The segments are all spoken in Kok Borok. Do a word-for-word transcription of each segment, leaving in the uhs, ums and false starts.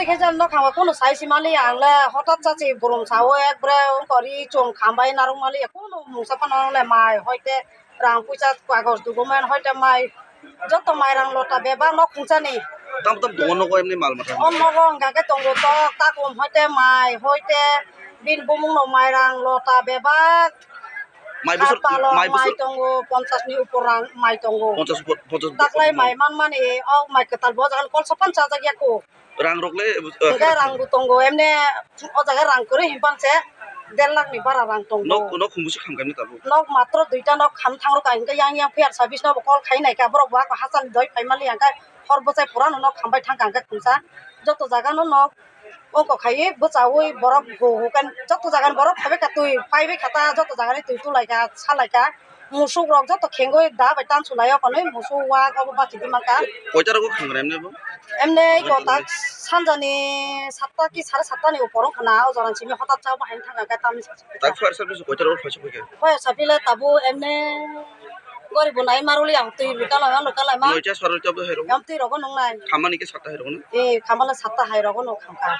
Khe jang no khama kunu sai si mali ang le hotat cha si burum sa o ekbre ongkori chwng khambai narwk mali kunu mungsa phano le mai hoite rang puisa kagoj document hoite mai joto mairang lota bebak no khungsa ni. Tam tam tongo nogo emni mal mata. O nogo hwnka khe tongo tok takum hoite mai hoite bini bumung no mairang lota bebak. Mai bwswk, palo mai mai bwswk tongo, ponchas ni upor rang mai tongo. Ponchas upor, ponchas upor. Taklai mai manmani, o mai kwtal bo jagan kol sopan chajak ya ko. Rang rok le, eh, hwnkhe rang bo tongo, emne o jaga rang kwrwi hinphang se der lakh ni bara rang tongo. Nok, nok khumbusi kham khaimani tabuk? Nok matro duita nok kham thang rwkha, hwnkhe yang yang fire service no bo call khai naikha, borok bo ako hachal doi phai mali hwnkhe hor bwchai pura no nok kham bai thangkha hwnkhe khungsa. Joto jaga no nok ongko khaiwi bwchaui borok hu hu khe joto jaga ni borok phaibai kha twi phaibai kha ta joto jaga ni twi tulaikha salaikha. Musuk rok joto khengwi da bai tansu lai o konwi musuk wak obo bachidi mankha. Koita rogo khangra emne bo? Emne kotak sanjani satta ki sare satta ni upor wngkha na o jora ni simi hotat cha bahai thangkha khe tamni sasa. Tak fire service koita rogo phaisa phaikha? Fire service le tabuk emne gori bo nai maruli ang twi rwkha lai ma lwkha lai ma. Noita saro tabuk hai rogo? Yam twi rogo nung nai. Khamani khe satta hai rogo no? Eh, khamala satta hai rogo no khamkha.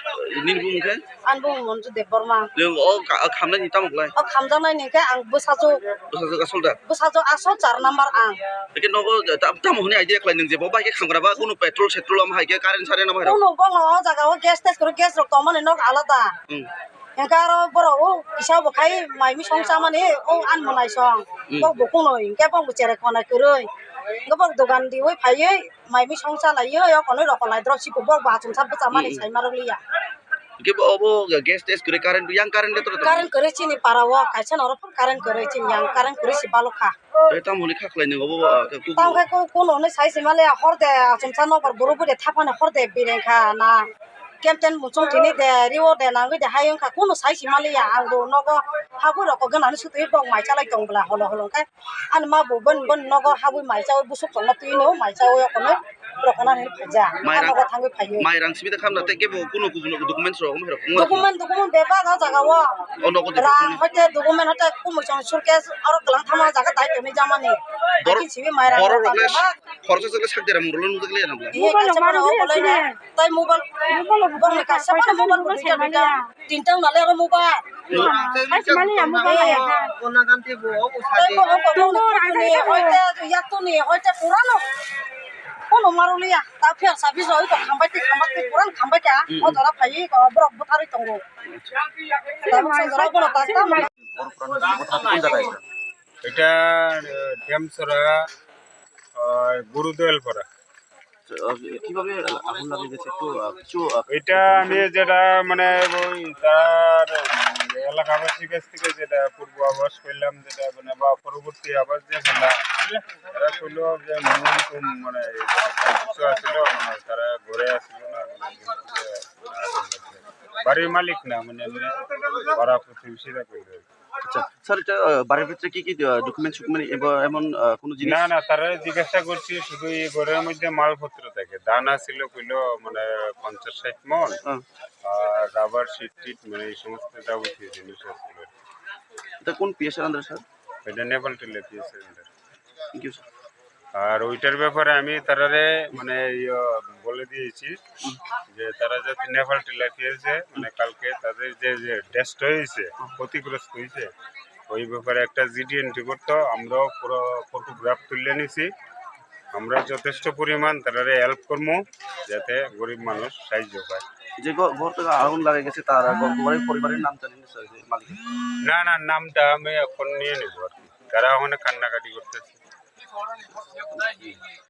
Nini bumung khe? Ani bumung Monju Debbarma. Nung o ka-, khamnai ni tamo klai? O khamjaknai ni khe ang bwsajwk. Bwsajwk asol da? Bwsajwk asol char number ang. Eke nogo ta-, tamo hwnwi idea khlai nung je bo bai khe khamgra ba kunu petrol setrol am hai khe current saren am hai rok? Kunu bo o jaga o gas tes kwrwi gas rok tongmani nok alada. Hmm. Hwnkhe aro borok o kisa bo khai mai misong chamani o ani monai song. Hmm. Bo bo kunu hinkhe bo bo cherai khonai kwrwi. Hwnkhe bo dogan diwi phaiwi mai misong chalaiwi o konwi rokolaidrop si bo bo achomsa bwchamani. Hmm. Sai marwk liya. Hwnkhe bo obo gas tes kwrwi current yang current le toro toro? Current kwrwi chini para o kaisa norok current kwrwi chini yang current kwrwi si balokha. Tei tamo hwnwi kha khlai nung obo, ah, khe kuku? Tamo khe ku-, kuno hwnwi sai se male hor de achomsa nokbar boro bwrwi thaphano hor de bireng kha na. Kenten muchung tini de riwo de nangwi de hai wngkha kuno sai se male ya ang bo nogo habwi rok gana ni sutwi bok mai chalai tong bwla holo holo khe ani ma bo bon bon nogo habwi mai chawi busuk tongma twi no mai chawi okono rokona ni phaija. Mai rang, nogo thangwi phaiwi. Mai rang simi de khamna tei kebo kuno kuno documents rok wngma rok wngma rok. Document document bebak o jaga o. O nogo de rang document. Hoite document hoite kumui chong suitcase aro kwlang thama jaga dai tongwi jamani. Borok, borok rok le khoroksa chwk le sak dera mung rok le nujak le ya nang le. Mobile kaisa rok ma phone rok okolai le na. Tai mobile, mobile rok bokni kaisa phone mobile bo duita duita. Tinta wng nale oro mobile. Hai se mani ya mobile ya ha. Tai bo ongko bokni photo ni hoite yak to ni hoite purano. Kono maruli ya. Ta phiya sabi roi to khambai ti khambai ti puran khambai kya. O jora phai ko borok butharwi tongo. Tabuk sa jora bono ta ta. এটা, আহ, ডেমছড়া, আহ, গুরুদয়ালপাড়া। আহ, কিভাবে আগুন লাগে গেছে একটু, আহ, কিছু, আহ, এটা আমি যেটা মানে ওই তার, উম, এলাকাবাসীর কাছ থেকে যেটা পূর্বাভাস পেলাম, যেটা মানে বা পরবর্তী আভাস যে পেলাম, তারা বললো যে মূল কোন মানে কিছু আসলো, মানে তারা ঘরে আসলো না, মানে বাড়ির মালিক না, মানে এমনি পাড়া প্রতিবেশীরা বললো। আচ্ছা, স্যার, এটা, আহ, বাড়ির ভিতরে কি কি, আহ, ডকুমেন্টস, ডকুমেন্ট এবং এমন, আহ, কোনো জিনিস? না, না, তারা জিজ্ঞাসা করছি, শুধু এই ঘরের মধ্যে মালপত্র থাকে। ধান আছিল কইলো, মানে, পঞ্চাশ ষাট মণ, হ্যাঁ। আর রাবার শিট টিট, মানে, এই সমস্ত যাবতীয় জিনিস আছিল। এটা কোন পিএসের আন্ডারে, স্যার? এটা নেপাল টিলা পিএসের আন্ডারে। Thank you, sir. আর ওইটার ব্যাপারে আমি তারারে মানে ইয়ে বলে দিয়েছি যে তারা যাতে নেপাল টিলা পিএসে মানে কালকে তাদের যে, যে ডেস্ট হয়েছে, ক্ষতিগ্রস্ত হয়েছে, ওই ব্যাপারে একটা জিডি এন্ট্রি করতো। আমরাও পুরো ফটোগ্রাফ তুলে নিছি। আমরা যথেষ্ট পরিমাণ তারারে হেল্প করবো যাতে গরিব মানুষ সাহায্য পায়। যে ঘ-, ঘর থেকে আগুন লাগে গেছে তার ঘ-, ঘরের পরিবারের নাম জানেন, স্যার, যে মালিক? না, না, নামটা আমি এখন নিয়ে নেবো আর কি। তারা ওখানে কান্নাকাটি করতেছে।